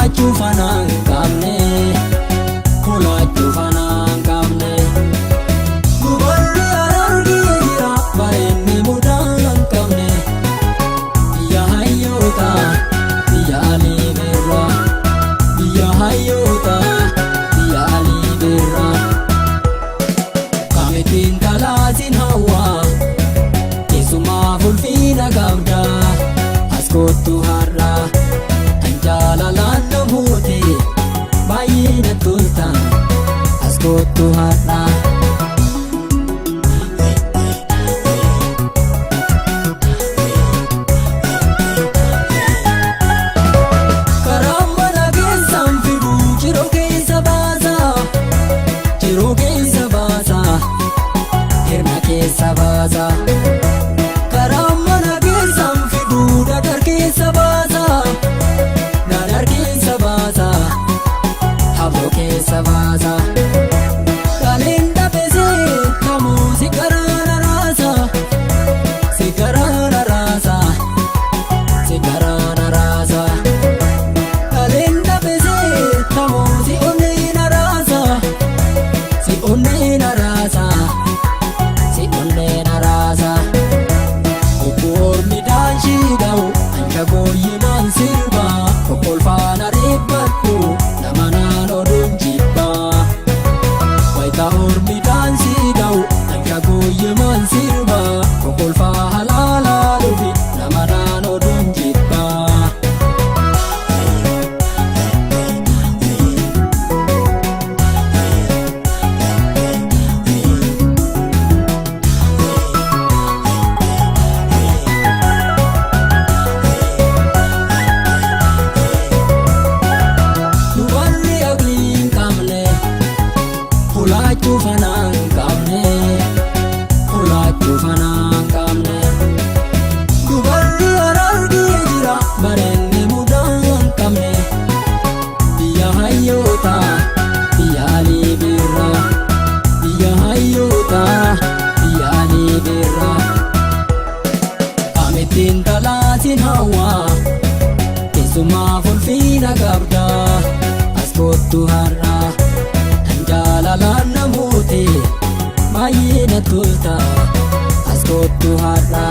Hulaachuu fanaan qabne, hulaachuu fanaan qabne. Dubarri Harargee jira bareenni mudaa hin qabne. Biyya hayyoota, biyya Alii Birraa. Biyya hayyoota, biyya Alii Birraa. Kamittiin talaatiin hawaa, keessumaa ulfina qabda. As kottu har'a, kan jaalalaan nu buute, baay'ee na tolta. As kottu har'a. Karaa mana keessaan fidu jiruu keessa baasa, jiruu keessa baasa, hirna keessa baasa. Karaa mana keessaan fidu dadar keessa baasa, dadar keessa baasa, haboo keessa baasa. Kaleen dhabesee kamuu si karaa raasa, si karaa raasa, si karaa raasa. Kaleen dhabesee kamuu si onnee na raasa, si onnee na raasa, si onnee na raasa. Obboormi daanshii dha'u ancha gooyyimaan sirba kokkolfaan ariibbadhu nama naannoo dunjibbaa. Wayita ormi daansii dha'u ancha gooyyimaan sirba kokkolfaa halaalaa dhufi nama naannoo dunjibbaa. Dubarri aqlii hin qabne, hulaachuu fanaa hin qabne, hulaachuu fanaa hin qabne. Dubarri Harargee jira bareenni mudaa hin qabne. Biyya hayyoota, biyya Alii Birraa. Biyya hayyoota, biyya Alii Birraa. Kamittiin talaatiin hawaa, keessumaa ulfina qabda. As kottu har'a, kan jaalalaan na buute, baay'ee na tolta. As kottu har'a.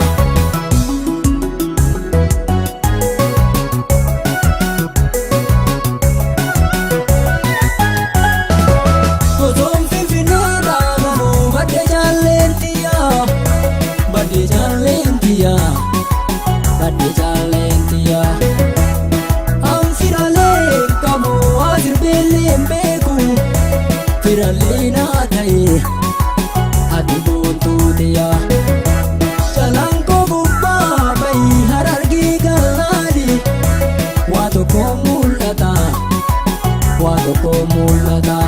Otoon Finfinneerraa galuu badde jaalleen xiyyaa, badde jaalleen xiyyaa, badde jaalleen xiyyaa. Anfiralee qabu asirbeellee hin beeku, firallee naa ta'e ati boontuu xiyyaa. Jalaan koo gubbaa bahii Harargee galaani, waa tokko mul'ata, waa tokko mul'ata.